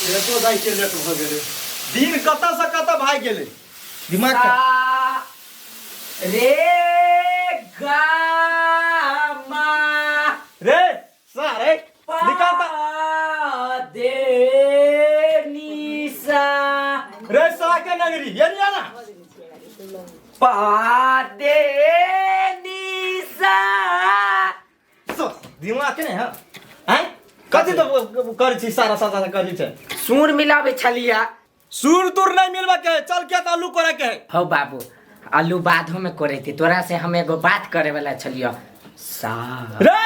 खेतो जाय के लेट भऽ गेलै। दिन कतऽ से कतऽ भागि गेलै दिमाग सा रे गा मा रे सारे निकाल त पा दे नी सा रे सा के नगरी ये नहीं आना पा दे नी सा सो दिमाग के नहीं है हैं कथी तो करै छी सारा सारा करै छै सुर मिलाबै छलियै। सुर तुर नहीं मिलबा के है, चल के आलू करे के है। हौ बाबू, आलू बाधो में करे थी। तोरा से हम एगो बात करे वाला छलियो सा। रे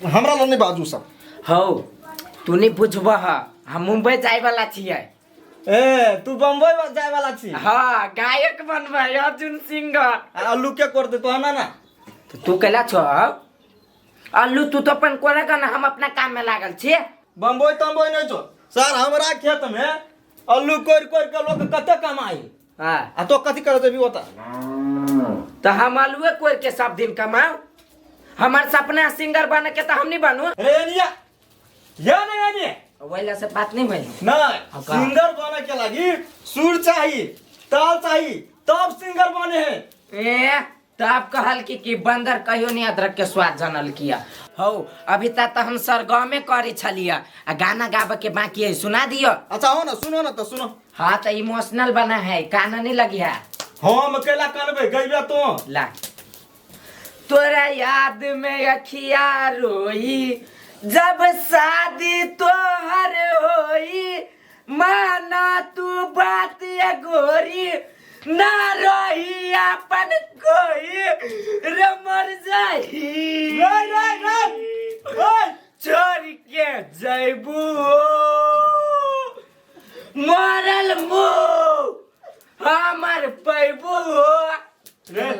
हमरा लग नहीं बाजू सब। हौ तू नहीं बुझबह, हम मुंबई जाय वाला छियै। ए तू बम्बई जाय वाला छी? हाँ, गायक बनबै अर्जुन सिंह। आलू के कर दे तो ना ना। तो तू कैला छो आलू? तू तो अपन कोरा ना, हम अपना काम में लागल छियै। बम्बई तम्बई नहीं छो सर, हमरा खेत में आलू कोरि कोरि के लोग कते कमाई। हाँ। आ तो कथी करत अभी ओता? तो हम आलूए कोरि के सब दिन कमाओ। हमार सपना सिंगर बने के, तो हम नहीं बनू? रे निया या नहीं यानी वही से बात नहीं भइल। नहीं। हाँ, का? सिंगर बने के लागी सुर चाहिए, ताल चाहिए, तब सिंगर बने है। ए तब कहल कि बंदर कहियो नहीं अदरक के स्वाद जानल किया। हौ अभी तक तो हम सरगमे करे छलिया आ गाना गाबे के बाकी है, सुना दियो। अच्छा हो ना, सुनो ना तो सुनो। हाँ तो इमोशनल बना है, कान नहीं लगी है। हम केला कानबे गइबे तो। ला तोरा याद में अखिया रोई जब शादी तोहर होई, माना तू बात ये गोरी ना रही अपन कोई रे मर जाही। रे रे रे ओए छोड़ के जैबू मरल मुँह हमर पैबू। रे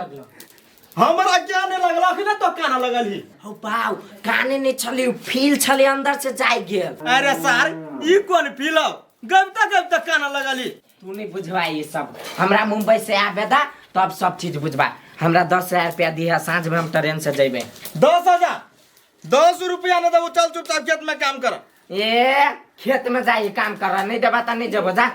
हमरा क्या नहीं लगल अखने तो काना लगल ही। हौ बाउ, काने नहीं छले, फील छले अंदर से जाय गेल। अरे सर ई कोन फील हो, गबता गबता काना लगल ही। तू नहीं बुझवा ये सब, हमरा मुंबई से आबे दा तब सब चीज बुझवा। हमरा 10,000 रुपया दिहा, साँझ में हम ट्रेन से जइबे। 10,000? 10 रुपया न देबो, चल चुपचाप खेत में काम कर। ए खेत में जाई काम कर, नहीं देबा त नहीं जेबो जा।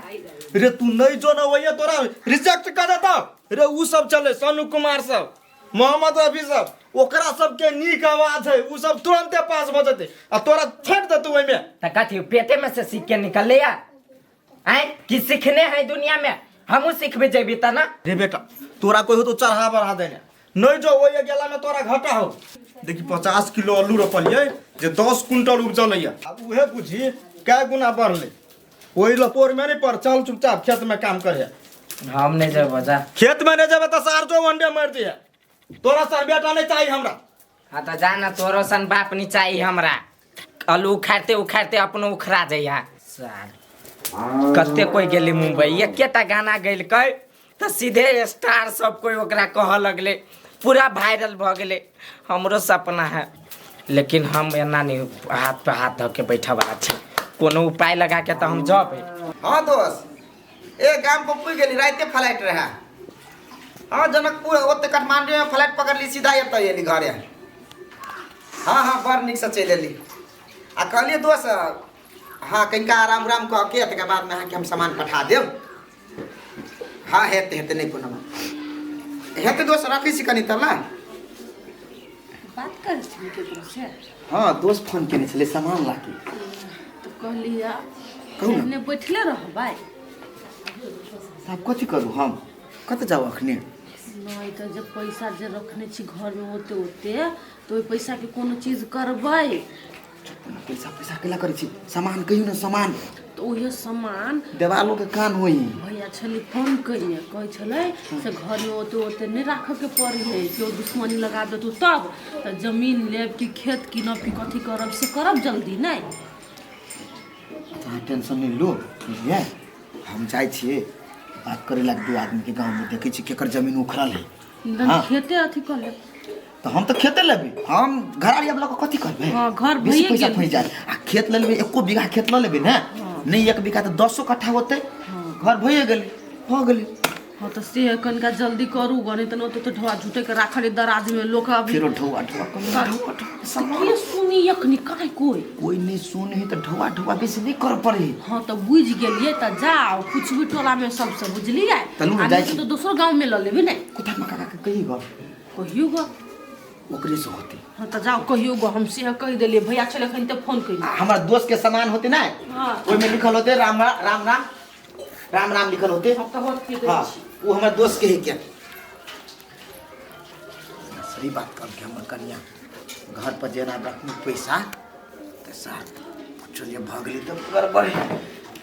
रे तू नहीं जो ना वही तोरा रिजेक्ट कर देता। रे उ सब चले सोनू कुमार सब, मोहम्मद रफी सब, ओकरा सब के नीक आवाज है, उ सब तुरंते पास भ जेते आ तोरा छांट देतौ ओइमे। त कथी पेटे में से सीख के निकलले या आय कि सीखने है दुनिया में? हमहू सीखबे जेबी त ना। रे बेटा तोरा कोई हो तो चढ़ा बढ़ा देने नहीं जो वही गेला में तोरा घाटा हो। देखी 50 किलो आलू रोपलिए जे 10 कुंटल उपजल है, अब उहे बुझी कै गुना बढ़ले। ओहि लपोर में नहीं पर, चल चुपचाप खेत में काम करे। हम नहीं जेबो जा। खेत में नहीं जेबे तो सार जो अंडे मर दिए। तोरा सर बेटा नहीं चाहिए हमरा। हाँ तो जा ना, तोरो सन बाप नहीं चाहिए हमरा। आलू उखाड़ते उखाड़ते अपनो उखड़ा जाइया सार। कते कोई गेली मुंबई, एकेटा गाना गेलकै तो सीधे स्टार सब कोई ओकरा कह लगले, पूरा वायरल भ गेलै। हमरो सपना है, लेकिन हम एना नहीं हाथ पे हाथ धऽ के बैठे वाला छी। कोनो उपाय लगा के तो हम जबै। हाँ दोस्त, ए गाम पर पुग गेली, राते फ्लाइट रहे। हाँ जनकपुर ओते काठमांडू में फ्लाइट पकड़ली, सीधा एतऽ एली घरे। हाँ हाँ बड़ नीकसँ चलि एली। आ कहलियै दोस्त, हाँ कनिका आराम उराम कऽ के तकर बादमे अहाँके हम सामान पठा देब। हाँ हेतै हेतै, नहि कोनो बात, हेतै दोस्त, रखै छी कनि तऽ ला। बात करै छी केकरो से? हाँ दोस्त फोन केने छलै सामान ला के। तऽ कहलियै कहू ने। एहने बैठले रहबै? आब कथी करू, हम कतऽ जाउ अखने? नहि तऽ जे पैसा जे रखने छी घरमे ओते ओते, तऽ ओहि पैसाके कोनो चीज करबै। पैसा पैसा केला करै छी? सामान कहियौ ने, सामान। तऽ उहे सामान देवालो के कान होई। भैया छलै फोन कयने, कहै छलै से घरमे ओते ओते नहि राखऽके पड़ै है, केओ दुश्मनी लगा देतौ तब तऽ जमीन लेब कि खेत कीनब कि कथी करब से करब जल्दी। नहि अहाँ टेंशन नहि लू, बुझलियै? हम जाइ छियै बात करै लाग दू आदमीके गाँवमे, देखै छी केकर जमीन उखड़ल है। निदान खेते अथी कऽ लेब। तऽ हम तऽ खेते लेबै, हम घरारी आब लऽ कऽ कथी करबै? हाँ, घर बेसी भइए पैसा गेल। फँसि जायत। आ खेत लऽ लेबै, एको बीघा खेत लऽ लेबै ने, नहि एक बीघा तऽ 10 कट्ठा होतै, घर भइए गेलै, भऽ गेलै। हाँ तऽ से है, कनिका जल्दी करू गऽ, नहि तऽ ओते ओते ढोआ झुटे के राखल है दराज में लोक अभी। फेरो ढौआ ढौआ करू, ढौआ ढौआ सामान। के सुनी अखनी काहे कोई? कोई नहीं सुन है तऽ ढौआ ढौआ बेसी नहीं कर पड़े है। हाँ तऽ बुझि गेलियै, तऽ जाओ पुछबी टोला में सबसे, बुझलियै? चलू ने, आ जाइ नहि छी। तऽ दोसरो गाँव में लऽ लेबै ने। कोथा काका के कही गऽ। कहियो गऽ। ओकरे से होते। हाँ तऽ जाओ कहियो गऽ, हम से कहि देलियै भैया छलै एखन तऽ फोन कयली। आ हमर दोस्त के सामान होते ना, हाँ। ओहिमे लिखल होते राम राम राम राम राम लिखल होते। हाँ तऽ होते दै हाँ छी। वो हमर दोस्त के है। क्या सही बात कर के हमर कनिया घर पर जेना रखू पैसा तऽ सार कुछो जे भऽ गेलै तऽ गड़बड़ है,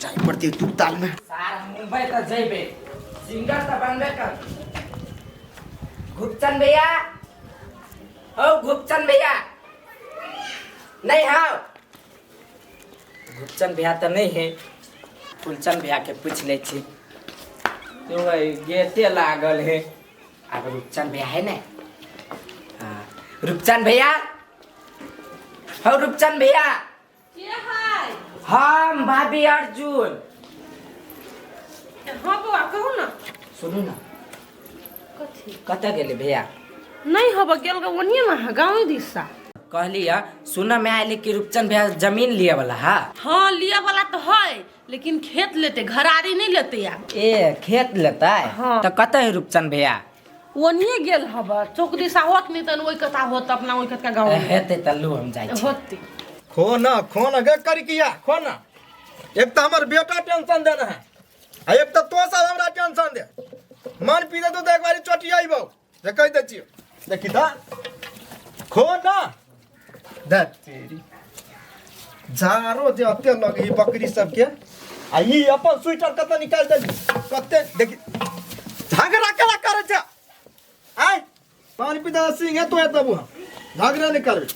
जाय पड़तै तुक ताल में। सार हम मुंबई तऽ जइबे, सिंगर तऽ बनबे कर। गुप्तन भैया, ओ गुप्तन भैया नहीं हाँ? गुप्तन भैया तऽ नहीं है, फुलचंद भैया के पूछ लै छी। तो वही गेटे लागल है। आब रूपचंद भैया है ने? हाँ रूपचंद भैया, हो रूपचंद भैया। के है? हम भाभी अर्जुन। हाँ बौआ कहू ना। सुनू ना। कथी? कतऽ गेलै भैया? नहीं हब गेल ग ओनिये ना गाँव दिशा। कहली है सुन में आयल कि रूपचंद भैया जमीन लिए वाला है। हाँ लिए वाला तो है, लेकिन खेत लेते, घरारी नहीं लेते यार। ए खेत लेतै? हाँ। तऽ कतऽ है रूपचंद भैया? ओनिये गेल हब चौक दिशा होत, नहीं तन ओहि कथा होत अपना ओहि कथा गाँव में। हेतै तऽ लू हम जाइ छी। होते। खो ना, खो ना गे करिकिया, खो ना। एक तो हमर बेटा टेंशन देना है आ एक तो तो सब हमरा टेंशन दे। मन पी दे तो एक बारी चोटी आइबो जे कहि दै छियो। देखी त खो ना दे तेरी झारो जे अते लगे ई बकरी सबके आ ई अपन स्वेटर कतऽ निकालि देली कते। देखी झगड़ा केना करै छै। आय पानी पी दे सिंह तो देबू हम, झगड़ा नहि करबै।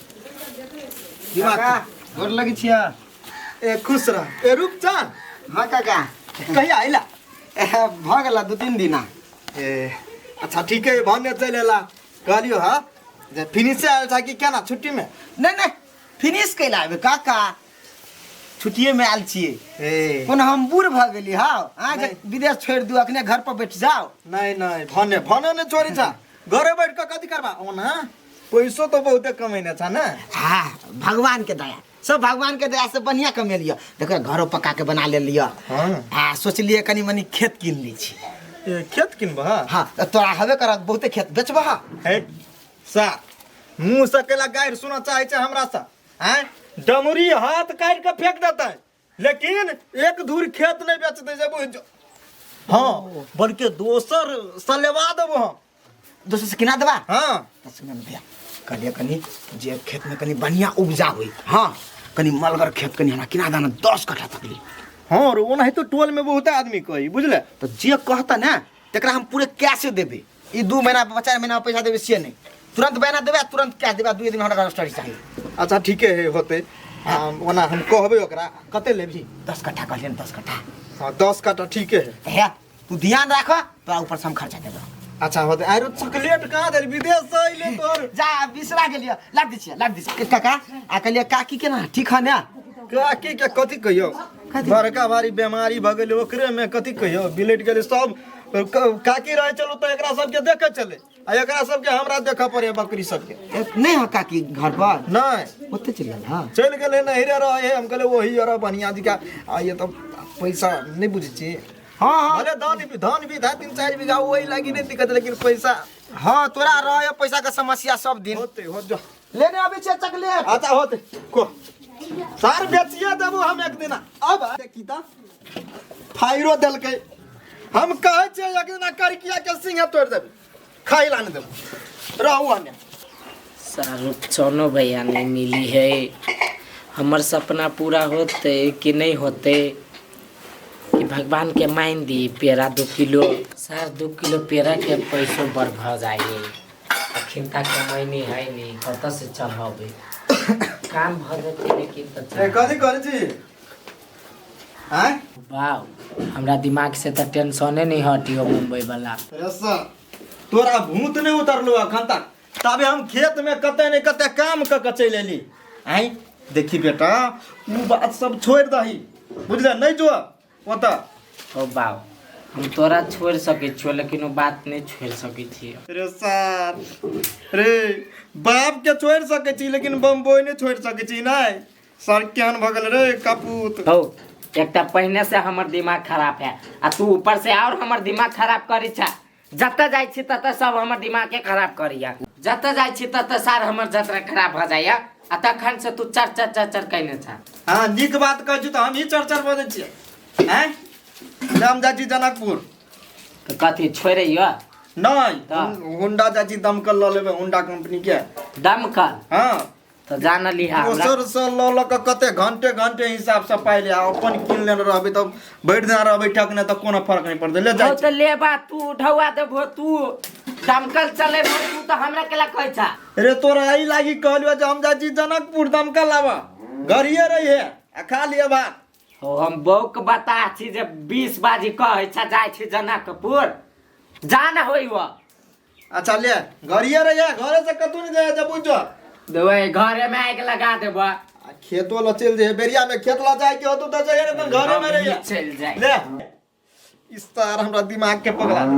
दिमाग काका गोर लगै छियै। ए खुश रह। ए रूपचंद। हाँ काका। कहिया अइला? भऽ गेला 2-3 दिना। ए अच्छा ठीक है, भने चलि अयला। कहलियो हाँ जे फिनिशे आयल था कि केना छुट्टी में? नहीं नहीं फिनिश कैला आबे काका, छुट्टिए में आयल छियै। ए कोन हम बूढ़ भऽ गेली? हाँ अहाँ जे नहीं। विदेश छोड़ि दू अखने घर पर बैठ जाओ। नहीं नहीं भने भने नहीं छोड़ी छा, घरे बैठ कऽ कथी करबा? ओना पैसो तो बहुते कमेने छा ने। हाँ भगवान के दया, सब भगवान के दया से बढ़िया कमेलियो। देखो घरो पक्का के बना लेलियो। हाँ। आ सोचलिए कनी मनी खेत कीन ली छी। ए खेत किनबा? हाँ तऽ तोरा हबे करत बहुते खेत बेचबह। हे सा मुँह से केला गारि सुनऽ चाहै छै हमरा से? आँय डमरी हाथ काटि कऽ फेंक देतै लेकिन एक धूर खेत नहीं बेचतै जे बुझ। हाँ बल्कि दोसर सलेवा देबो हम। दोसर से किना देबा? हाँ। तऽ सुन ने भैया, कहलिए कनी जे खेत में कनी बढ़िया उपजा हुई, हाँ कनी मलगर खेत कनी हमरा किना दाना 10 कट्ठा तक ली। हाँ रे ओनाहितो टोल में बहुत आदमी कही बुझले। तऽ जे कहता ने तकरा हम पूरे कैश देबै। ई 2 महीना 4 महीना पैसा देबै से नहीं, तुरंत बयाना देबै आ तुरंत कैश देबै। 2 दिन हमरा रजिस्ट्री चाहिए। अच्छा ठीके है होतै। ओना हम कहबै ओकरा। कते लेबही? 10 कट्ठा कहलियै ने, 10 कट्ठा। हाँ 10 कट्ठा ठीके है। हे तू ध्यान राख, तोरा ऊपर से हम खर्चा देबै। अच्छा होतै। आरो चॉकलेट कहाँ देली? विदेश से अइले तोहर। जा बिसरा गेलियै, लाब दै छियै, लाब दै छियै काका। आ कहलियै काकी केना ठीक है ने? काकी के कथी कहियौ, बड़का भारी बीमारी भऽ गेलै ओकरे में कथी कहियौ, बिलटि गेलै सब। काकी रहै छलौ तऽ एकरा सबके देखै छलै आ एकरा सबके हमरा देखऽ पड़ै बकरी सबके। नहीं है काकी घर पर? नहीं। ओते चलि गेल? हाँ चलि गेलै, नहिरे रहै। हम कहलियै ओही रह बढ़िआँ जकाँ। आ ये तऽ पैसा नहीं बुझै छी। हाँ हाँ भले धान बीघा 3-4 बीघा ओहि लागी नहीं दिक्कत, लेकिन पैसा। हाँ तोरा रहे पैसा के समस्या सब दिन। होते हो जो लेने अबै छियै चॉकलेट। अच्छा होते को सार बेचिए देबो हम एक दिना। अब देखी त फायरो देलकै। हम कहै छियै एक दिना करकिया के सिंह तोड़ि देबै, खाइ ला नहि देबो। रहू हने। सार रूपचनो भैया नहीं मिली है, हमर सपना पूरा होते कि नहीं होते? कि भगवान के मान दी पेड़ा 2 किलो। सार 2 किलो पेड़ा के पैसो बड़ भऽ जाइए। अखन तक कमैनी है नहीं, कतऽ से चढ़बै? काम भऽ जेतै लेकिन तऽ ए कथी करै छी? आँय वाह हमरा दिमाग से तऽ टेंशने नहीं हटियो मुंबई वाला। अरे सर तोरा भूत नहीं उतरलो अखन तक, तबे हम खेत में कते ने कते काम कऽ के चलि एली। आँय देखी बेटा उ बात सब छोड़ि दही बुझले, नहीं जो ओतऽ। ओ बाउ हम तोरा छोड़ि सकै छियौ लेकिन ओ बात नहि छोड़ि सकै छियै। रे सार रे, बाप के छोड़ि सकै छी लेकिन बम्बई नहि छोड़ि सकै छी। नहि सर, केहन भऽ गेल रे कपूत। हौ, एक तऽ पहिने से हमर दिमाग खराब है आ तू ऊपर से और हमर दिमाग खराब करै छ। जतऽ जाइ छी ततऽ सब हमर दिमाग के खराब करैया। जतऽ जाइ छी ततऽ सार हमर जतरा खराब भऽ जाइया आ तखन से तू चर चर चर चर कयने छ। हाँ, नीक बात कहै छी तऽ हम ही चर चर बजै छियै। आँय, ले हम जाइ छी जनकपुर। तऽ कथी छोड़ैया? नहि। तऽ? होंडा जाइ छी, दमकल लऽ लेबै होंडा कंपनी के। दमकल? हाँ। तऽ जान लिहा हमरा। दोसर से लऽ लऽ कऽ कते घंटे घंटे हिसाब से पाइ ले आ अपन कीन लेने रहबै तऽ भरि दिना रहबै ठकने तऽ कोनो फर्क नहि पड़तै। ले जाइ हौ छी। तऽ लेबा तू, ढौआ देबहो तू, दमकल चलेबहो तू, तऽ हमरा केला कहै छ? रे, तोरा एहि लागी कहलियौ जे हम जाइ छी जनकपुर, दमकल लाबऽ, घरिये रहिहे आ खा लिअ भात। हौ, हम बौक बता छी जे 20 बाजी कहै छ जाइ छी जनकपुर, जा न होइ वो। अच्छा ले, घरिये रहिहे, घरे से कतौ नहि जाय जा, बुझ। देबै घरे में आगि लगा देबो। आ खेतो लऽ चलि जइहे, बेरिया में खेत लऽ जाय के होतौ तऽ जइहे, नहि तऽ घरे में रहिहे। चलि जाय। ले, इस तार हमरा दिमाग के पगला दे।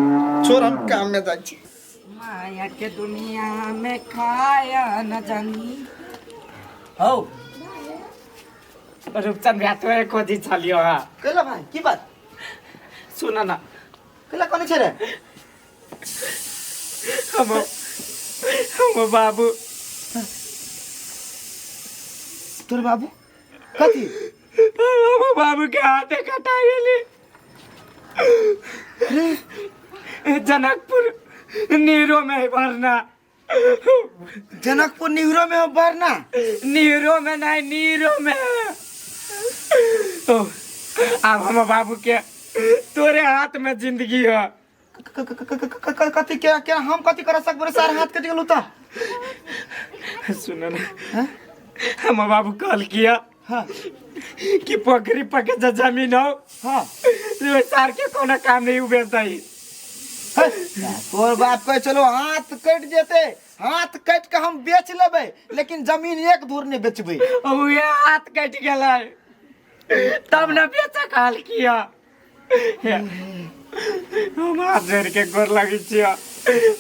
छोड़, हम काम में जाइ छी। माया के दुनिया में खाया न जानी। हौ रूपचंद भैया, तोरे खोजी छलियो हा। कैला भाई, की बात? सुन न। कैला कोने छै रे? हम हम बाबू। तोर बाबू कथी? हम बाबू के हाथे कटा गेली जनकपुर नीरो में भरना। जनकपुर निहरो में हो बरना? नीरो में नहीं, नीरो में। ओ, आब हम बाबू के तोरे हाथ में जिंदगी हो। कथी के के हम कथी कर सकबो रे सार, हाथ कटि गेलौ त? सुन न, हम बाबू कहल किया कि पोखरी पके जे जमीन हो, ओहि सार के कोनो काम नहीं, उ बेच दही। तोर बाप कहै छलो हाथ कटि जेतै, हाथ कटि के हम बेच लेबै लेकिन जमीन एक धूर नहि बेचबै। उहे हाथ कटि गेलै तब न बेच कहल किया। हम हाथ जोड़ के गोर लगै छियो,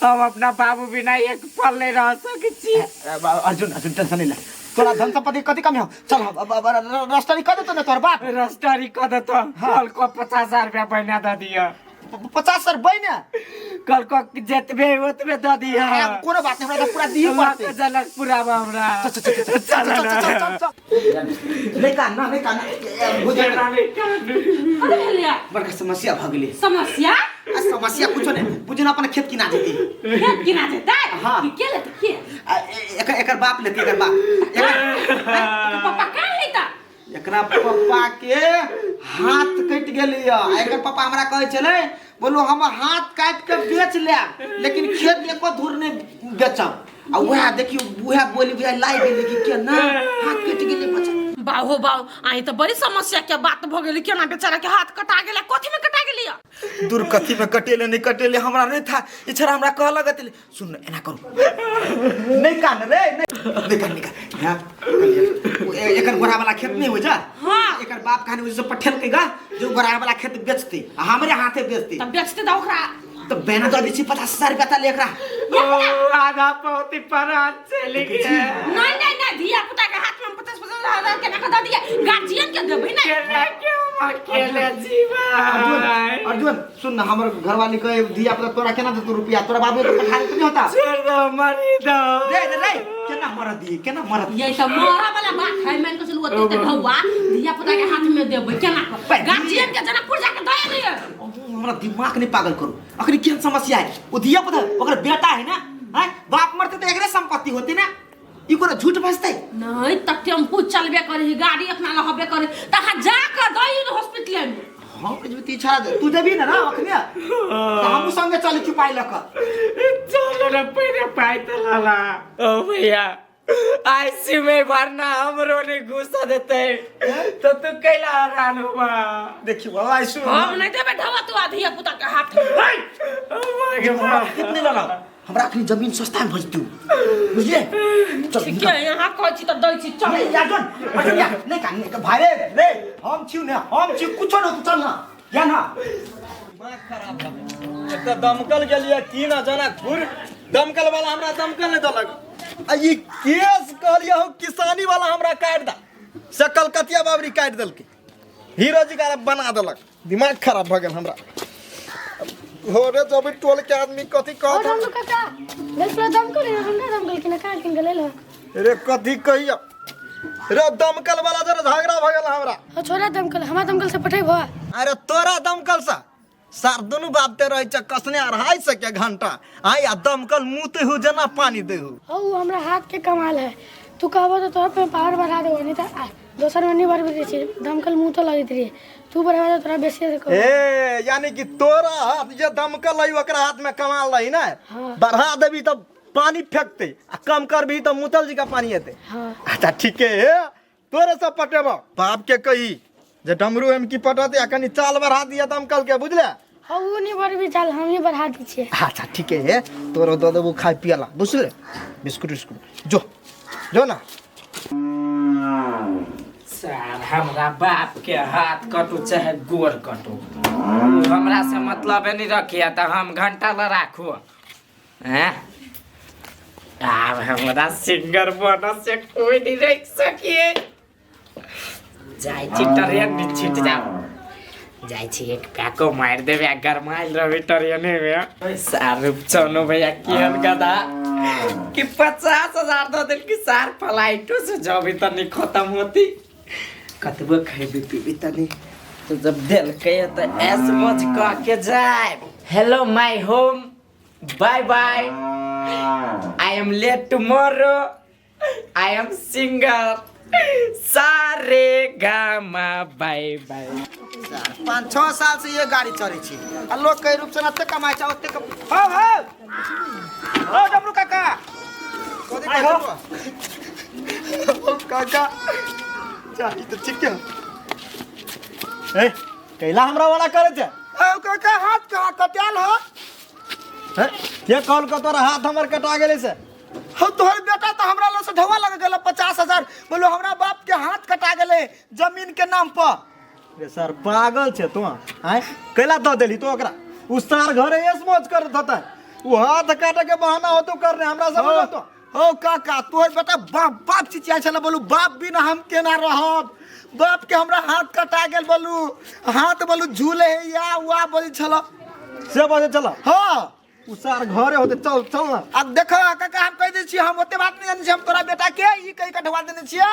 हम अपना बाबू बिना एक पल नहीं रह सकै छी। अर्जुन, अर्जुन, टेंशन नहीं ले, तोरा धन संपत्ति कथी कमी हो? चल, रजिस्ट्री कर देतो ने तोहर बाप? रजिस्ट्री कऽ देतो, कल को 50,000 रुपया बना दऽ दिअ। 50,000 बहिने? कल को जतबे ओतबे दऽ दिअ। कोनो बात नहीं, हमरा तऽ पूरा दिए पड़तै। जनकपुर आब हमरा। चल चल चल चल चल चल चल चल, नहीं कान ना, नहीं कान। कथी भेलैया? बड़का समस्या भऽ गेलै। समस्या? आ समस्या कुछो नहीं, बुझू ना अपन खेत किना जेतै। खेत किना जेतै? हाँ। कि के लेतै, के? आ, एकर एकर बाप लेतै, एकर बाप, एकर एकर पप्पा कहाँ है त? एकरा पप्पा के हाथ कटि गेलै आ एकर पप्पा हमरा कहै छलै, बोलो हम हाथ काटि के बेच लेब लेकिन खेत एको धूर नहि बेचब। आ वएह देखियौ, वएह बोली वएह लागि गेलै कि केना हाथ कटि गेलै बच्चा। बाहो बाहो, आई तऽ बड़ी समस्या के बात भऽ गेलै। केना बेचारा के हाथ कटा गेलै? कथी में कटा गेलै? दूर, कथी में कटेले नहीं कटेले हमरा नहीं था। ई छड़ा हमरा कहलक अथी। सुन न, एना करू, नहीं कान रे, नहीं नहीं कान, नहीं कान। हाँ, कहलियै, ओ एकर गोरा वाला खेत नहीं हो जा? हाँ। एकर बाप कहानी ओ सब पठेलकै गा जो गोरा वाला खेत बेचते आ हमरे हाथे बेचते। तब बेचते तऽ ओकरा तऽ बेना दऽ दै छी 50,000 रुपया तऽ ले एकरा। ओ आधा पौती परान चलि गेल। नहीं नहीं नहीं, धिया पुता के हाथ में 50-50 हजार केना के दऽ दियै? गार्जियन के देबै ने। केना के हम अकेले जीबै? अर्जुन, अर्जुन, सुन ना, हमर घरवाली कहे धिया पुता तोरा केना देतौ रुपया? तोरा बाबू के पठा देतौ, नहीं होता। छोड़ दो, मरी दो। रे रे रे, केना मरत दिए, केना मरत? ये सब मरऽ वाला बात है। मान के चलू ओते ओते ढौआ धिया पुता के हाथ में देबै केना के? गार्जियन के जनकपुर जाके दऽ एलियै। हमरा दिमाग नहीं पागल करू। अखनी केहन समस्या है? ओ धिया पुता ओकर बेटा है ना, हैं? बाप मरते तो एकरे संपत्ति होते ना, ई कोनो झूठ बजतै? नहीं तऽ टेम्पू चलबे करी, गाड़ी अपना लहबे करी, तऽ अहाँ जा कऽ दऽ ने हॉस्पिटल में। हम जेबी छड़ा, तू जेबी ना ना अखने तऽ हमहूँ संगे चलै छी पाइ लऽ कऽ। चलो रे, पहले पाई तो लाला। ओ भैया, आईसीयू में भरना हमरो नहीं घुसा देते तो तू कैला हैरान हुआ? देखियो आइसू। हम नहीं देबै ढौआ तू आ धिया पुता के हाथ में। हमरा कितने लड़ा, हमरा अखनी जमीन सस्ता में भऽ जेतौ, बुझलियै? चल। ठीके, यहाँ कहै छी तऽ दै छी, चल। नहीं यार, जोन अर्जुन यार, नहीं कान, नहीं भाई, रे रे, हम छियौ ने, हम छियौ, कुछो न, तू चल ना, या ना। दिमाग खराब भऽ गेल। एक तऽ दमकल गेलियै की ना जनकपुर, दमकल वाला हमरा दमकल नहि देलक, आ ई केस कहलियै हौ किसानी वाला हमरा काटि दा, से कलकतिया बाबरी काटि देलकै, हीरो जी का बना देलक। दिमाग खराब भऽ गेल हमरा। होरे जब टोल के आदमी कथी और कहत हम लोग काका गेल दमकल, हमरा दमकल कि ना कहाँ किन गेल हो? रे कथी कहिया रे, दमकल वाला जरा झगड़ा भऽ गेल हमरा। हो छोड़ा दमकल, हमरा दमकल से पठेबो। अरे तोरा दमकल सा सार दुनू बाप ते रहै छै कसने 250 के घंटा आइ, आ दमकल मुँह हो जेना पानी दे हो। हो उ हमरा हाथ के कमाल है, तू कहबो तो तोरा पे पावर बढ़ा देबो, नहीं तो दोसर में नहीं बढ़बे छी। दमकल मुँह तो लगैत रही, तू बढ़ा दे तोरा बेसी से कहबो। ए यानी कि तोरा हाथ जे दमकल है ओकरा हाथ में कमाल रही ना? हाँ। बढ़ा देबी तब पानी फेंकते आ कम करबी तब मुतल जी का पानी एते। हाँ। अच्छा ठीक है, तोरे सब पटेबो। बाप के कही जे डमरू एम की पटते आ कनी चाल बढ़ा दिया दमकल के, बुझले? हाँ उ नहीं बढ़बी चाल, हम ही बढ़ा दी छियै। अच्छा ठीक है, तोरो दऽ देबो खाय पियला, बुझले? बिस्कुट उस्कुट जो जो ना। सार हमरा बाप के हाथ कटू चाहे गोर कटू, उ हमरा से मतलब नहीं रखिए तऽ हम घंटा ला राखू हैं। आब हमरा सिंगर बन से कोई नहीं रोक सकिए। जाइ छी ट्रेन में छिट जाओ, जाइ छी एक पैको मारि देबै आ गरमायल रहबै ट्रेने में। सार रूपचनो भैया केहन गधा कि 50,000 दऽ देलकी सार, फ्लाइटो से जबी तनी खत्म होती, कतबो खैबी पीबी तनी तो जब देलकै तऽ ऐस मौज कऽ के जाय। Hello my home, bye bye, I am late tomorrow, I am singer, सारे गामा बाय बाय। 5-6 साल से ये गाड़ी चलै छी आ लोग कई रूप से एते कमाइ छै ओते हो हो हो डमरू काका कथी आइ हो। कहै काका चाही तऽ ठीक है। ए कैला हमरा वाला करे छै? हो काका हाथ कहाँ कटाल हो? हे के कहल के तोरा हाथ हमर कटा गेलै से? हो तोहर बेटा तो हमरा लग से ढवा लग गेल 50,000, बोलो हमरा बाप के हाथ कटा गेलै जमीन के नाम पर। रे सर पागल छै तू, आय कैला दऽ देली तू ओकरा? उ सार घरे एस मौज करत होता, उ हाथ काटे के बहाना होतो करने हमरा सब तो। हो काका तोहर बेटा बाप बाप चिचिया छल, बोलू बाप बिना हम केना रहब, बाप के हमरा हाथ कटा गेल, बोलू हाथ बोलू झूले है या हुआ बोली छल से बजे चल। हाँ उ सार घरे होते, चल चल ना। अब देखो काका हम कह दै छियै, हम ओते बात नहीं जानै छियै, हम तोरा बेटा के ई कहि के ढवा देने छियै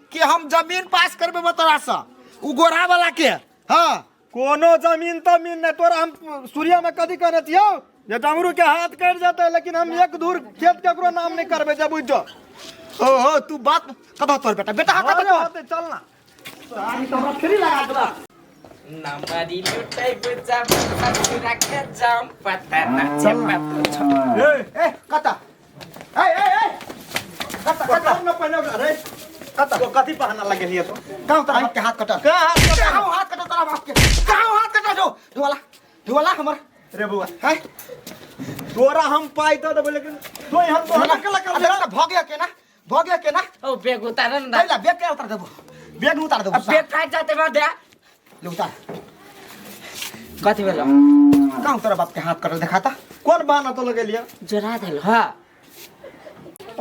कि हम जमीन पास करबे तोरा से उ गोरा वाला के। हाँ कोनो जमीन तमीन नहीं तोरा, हम सूर्या में कथी कहने छियौ जे डमरू के हाथ कटि जेतै, लेकिन हम एक धूर खेत केकरो नाम नहीं करबै, जे बुझ जो। ओ हो तू बात कतऽ तोहर बेटा बेटा हाँ कतऽ घरे होते, चल ना। हमरा फेरी लगा देलक। नमरी लुटै बुझा ससुरा के जाम पता ना छे। ए ए कतऽ ए ए ए कतऽ कतऽ न पहिने ओकरा रे, कतऽ तो कथी बहाना लगेलियै तो? कहाँ तोरा बाप के हाथ कटल? कहाँ हाथ कटल? कहाँ हाथ कटल तोरा बाप के? कहाँ हाथ कटल? जो ढोला ढोला हमर रे बौआ है तोरा हम पाइ दऽ देबै, लेकिन तो हम तोरा केला अरे कर बेटा भऽ गया केना, भऽ गया केना? ओ बेग उतारन ना। कैला बेग के उतार देबो, बेग न उतार देबो। अब बेग फाटि जाते बा दे। ले उतार। कथी भेलो? कहाँ तोरा बाप के हाथ कटल देखाता? कोन बहाना तो लगेलियै? जोड़ा देल हाँ।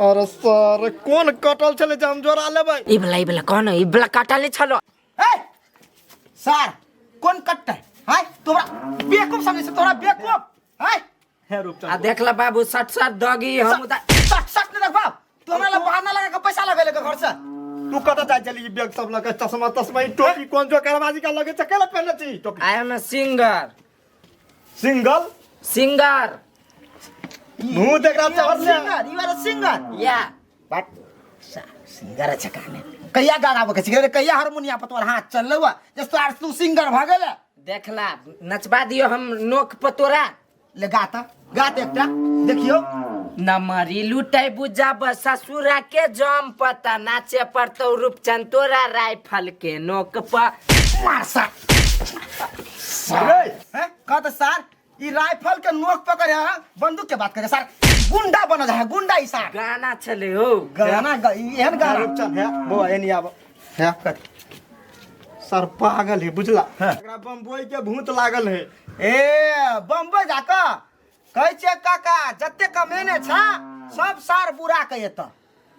अरे सर कोन कटल छलै जे हम जोड़ा लेबै? ई वाला ई वाला कौन ई वाला काटले छलो? ए सर कोन कटतै? हाय तोरा बेवकूफ समझै छै, तोरा बेवकूफ। हाय हे रूपचंद आ देख ल बाबू सट सट दगी हम उतार सट सट नहीं देखबा तू, हमरा लग बहाना लगा के पैसा लगेले के घर से। तू कतऽ जाइ छली? ई बैग सब लगे चश्मा तश्मा ई टोपी कोन जो करबाजी का लगे छै, केला पहिरने छी टोपी? I am a singer. Single singer मुंह देख रहा You are छै। singer, you are a singer. या But singer अच्छा काम है। कहिया गाना के सिंगर, कहिया हारमोनिया पर तोहर हाथ चललौ जे तोहर तू सिंगर भ गेल? देखला नचबा दियो हम नोक पर तोरा। ले गाता गात एकटा देखियो। नमरी लुटै बुझब ससुरा के जम पता नाचे पड़तौ रूपचंद तोरा राइफल के नोक पर। मार सार रे हैं कहत सार ई राइफल के नोक पकड़ है, बंदूक के बात करे सार, गुंडा बन जा है गुंडा ई सार। गाना छलै हो गाना एहन गाना रूपचंद है बौआ एनी आब है कथी? सर पागल है बुझला। एकरा बम्बई के भूत लागल है। ए बम्बई जाकऽ कहै छियै काका, जते कमेने छा सब सार बुरा के एतऽ।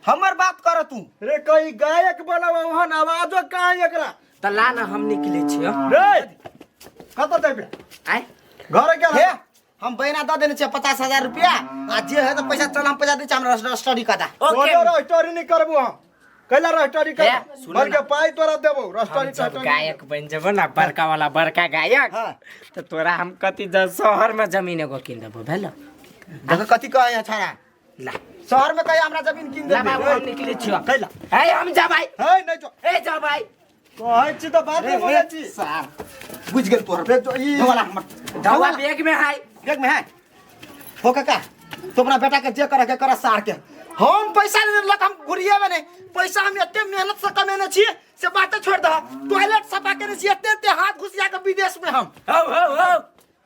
हमर बात कर तू। रे कहीं गायक बनब ओहन आवाजो कहाँ है एकरा। तऽ ला ना, हम निकले छियो। रे कतऽ जेबे? आय। घर गेल। हे, हम बहिना दऽ देने छियै 50,000 रुपया आ जे है तऽ पैसा चल, हम पैसा दै छियै, हमरा स्टडी कऽ दा। ओके। कोनो रजिस्ट्री नहि करबो हम। कैला रजिस्ट्री हे, कर? सुनो बल्कि ना। पाई तोरा देबो हम रजिस्ट्री। जब गायक बन जेबो ना, बड़का वाला बड़का गायक, हाँ। तऽ तोरा हम कथी शहर में जमीन एगो कीन देबो, भेलो? देखो कथी कहै है छाड़ा। ला। शहर में कहे हमरा जमीन कीन ला देबे। बाबू, हम निकले छियो। कैला? हे, हम जबै। हे, नहि जो। हे, जबै। कहै छी तऽ बात नहि बोलै छी। सार बुझि गेल तोहर। रे जो ई ढोला हमर। ढौआ बैग में है। बैग में है। हो काका, तो अपना बेटा के जे करे के करे, सार के हम पैसा नहीं देलक, हम घुरिएबे नहीं। पैसा हम एते मेहनत से कमेने छियै से बाते छोड़ दह। टॉयलेट सफा केने छियै एते एते हाथ घुसिया के विदेश में हम। हो हो हो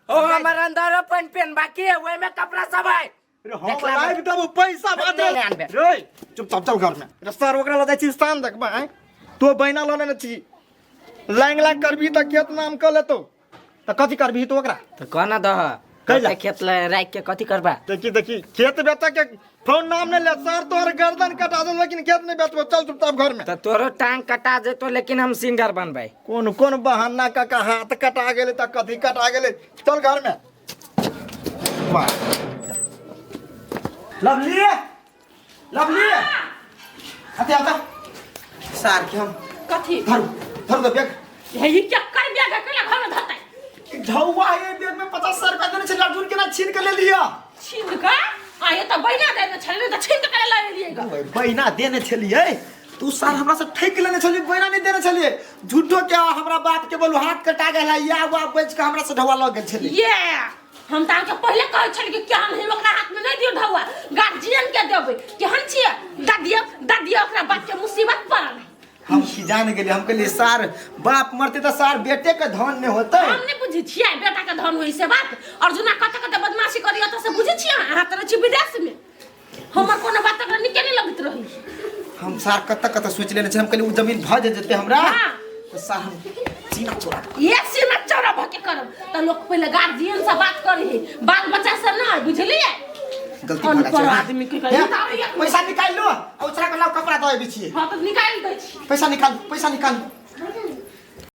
हो, हमर अंदर पेन पेन बाकी है, ओहि में कपड़ा सब है। रे हम देखला। लाइव देबो पैसा बात। नहि आनबे। रे चुपचाप चल घर में। रे सर, ओकरा लऽ जाइ छी शाम देखबा। आँय, तो बहिना लऽ लेने छी, लांग लांग करबी तऽ खेत नाम कऽ लेतौ तऽ कथी करबही तू ओकरा? तऽ कहना दह। कैला? कते खेत ले राखि के कथी करबा? देखी देखी, खेत बेचा के फोन नाम नहीं ले सर, तोहर गर्दन कटा दे लेकिन खेत नहीं बेचबो। चल चुपचाप घर में। तऽ तोरो टांग कटा जेतो लेकिन हम सिंगर बनबै। कोन कोन बहाना काका, हाथ कटा गेलै तऽ कथी कटा गेलै। चल घर में। वाह। लवली, लवली, आते आता सार के हम। कथी? धरू धरू दे बैग। हे, ई क्या कर बैग है? कैला घर में धरतै? झौआ हे, बैग में 50,000 रुपया देने छलै, अर्जुन केना छीन के ले लिया? छीन के आ ये तऽ बहिना देने छलै तऽ छीन के कैला लऽ एलियै ग? बहिना देने छलियै? तू सार हमरा से ठकि लेने छलियै, बहिना नहि देने छलियै। झूठो के हमरा बाप के बोलू हाथ कटा गेल है या वा बेच के हमरा से ढौआ लऽ गेल छलियै। ये हम तऽ अहाँके पहिले कहै छली कि केहन है, ओकरा हाथ में नहि दियौ ढौआ, गार्जियन के देबै। केहन छियै, दऽ दियौ, दऽ दियौ, ओकरा बाप के मुसीबत पड़ल है। हम की जान गेलियै, हम कहलियै सार बाप मरते तऽ सार बेटे के धन नहि होतै। हम नहि बुझै छियै बेटा के धन होई से बात। अर्जुना कते कते बदमाशी करी ओतऽ से बुझै छियै? अहाँ तऽ रहै छी विदेश में, हमर कोनो बात तकरा नीके नहि लगैत रही। हम सार कतऽ कतऽ सोचि लेने छै। हम कहलियै ओ जमीन भऽ जे जेतै हमरा हाँ। तऽ सार हम सीना चोरा एक सीना चौड़ा भऽ के करब तऽ लोक पहिले गार्जियन से बात करी है, बाल बच्चा से नहि, बुझलियै? गलती भऽ गेल अनपढ़ छै। आदमी के हे, कही। पैसा निकालि लो आ उचरा के लाउ, कपड़ा दऽ अबै छियै। हाँ, तऽ निकालि दै छी। पैसा निकाल, पैसा निकाल।